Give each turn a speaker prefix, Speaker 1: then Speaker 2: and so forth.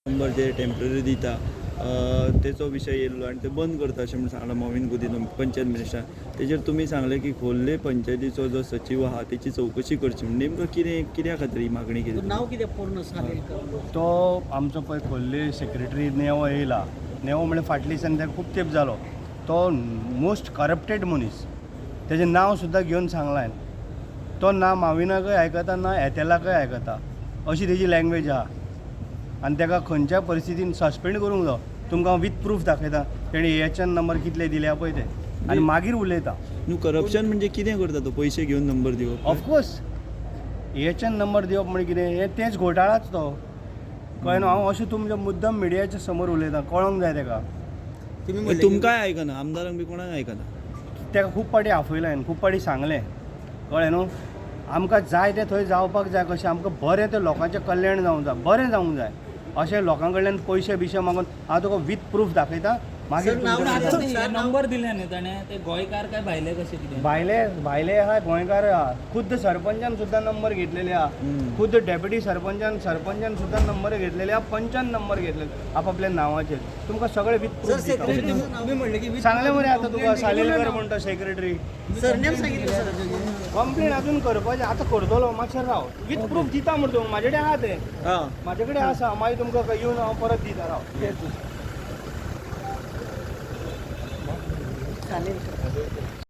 Speaker 1: Number जे temporary दिता तेचो विशय येयल्लो आनी ते बंद करता अशें म्हूण सांगलां मॉवीन गुदिन्हो पंचायत मिनिस्टरान. तेजेर तुमी सांगलें की खोर्ले पंचायतीचो जो सचीव आहा तेची चवकशी करची म्हूण. नेमको कितें कित्या खातीर ही मागणी केली?
Speaker 2: नाव कितें पूर्ण सालेलकर?
Speaker 3: तो आमचो पळय खोर्ले सेक्रेटरी नेवो येयला. नेवो म्हळ्यार फाटल्या दिसान ताका खूब तेंप जालो. तो मोस्ट करप्टेड मनीस. तेजें नांव सुद्दां घेवन सांगलां हांवें. तो ना माविनाकय आयकता ना एतेलाकय आयकता अशी तेजी लँग्वेज आहा. आनी ताका खंयच्याय परिस्थितीन सस्पेंड करूंक जावो. तुमकां हांव वीथ प्रूफ दाखयता तेणें एएचएन नंबर कितले दिल्या पळय ते आनी मागीर उलयता.
Speaker 1: न्हू करप्शन म्हणजे कितें करता तो? पयशे घेवन नंबर दिवप?
Speaker 3: ऑफकोर्स एएचएन नंबर दिवप म्हणजे कितें हें तेंच घोटाळाच तो. कळ्ळें न्हू? हांव अशें तुमच्या मुद्दम मिडियाच्या समोर उलयता, कळोंक जाय ताका.
Speaker 2: तुमी
Speaker 1: तुमकांय आयकना, आमदारांक बी कोणाक आयकना.
Speaker 3: ताका खूब फावटी आपयलें हांवें, खूब फावटी सांगलें. कळ्ळें न्हू? आमकां जाय तें थंय जावपाक जाय. कशें आमकां बरें तें लोकांचें कल्याण जावंक जाय, बरें जावंक जाय. अशें लोकां कडल्यान पयशे बिशे मागून हांव तुका वीथ प्रूफ दाखयता. मागीर
Speaker 4: नंबर दिले न्ही ताणें, ते गोंयकार काय भायले कशे कितें?
Speaker 3: भायले भायले आहा, गोंयकार आहा. खुद्द सरपंचान सुद्दां नंबर घेतलेले आहा. खुद्द डेप्युटी सरपंचान सरपंचान सुद्दां नंबर घेतलेले आहा. पंचान नंबर घेतलेले आपापल्या नांवाचेर. तुमकां सगळे वीथ प्रूफ दिता. सांगलें मरे आतां तुका सालेलकर म्हणटा सेक्रेटरी.
Speaker 2: सरनेम सांगितलं सर.
Speaker 3: कंप्लेन अजून करपाचें आतां करतलो. मातशें राव. वीथ प्रूफ दिता मरे तुमकां. म्हाजे कडेन आहा तें, म्हाजे कडेन आसा. मागीर तुमकां येवन हांव परत दिता. राव.
Speaker 2: चालेल.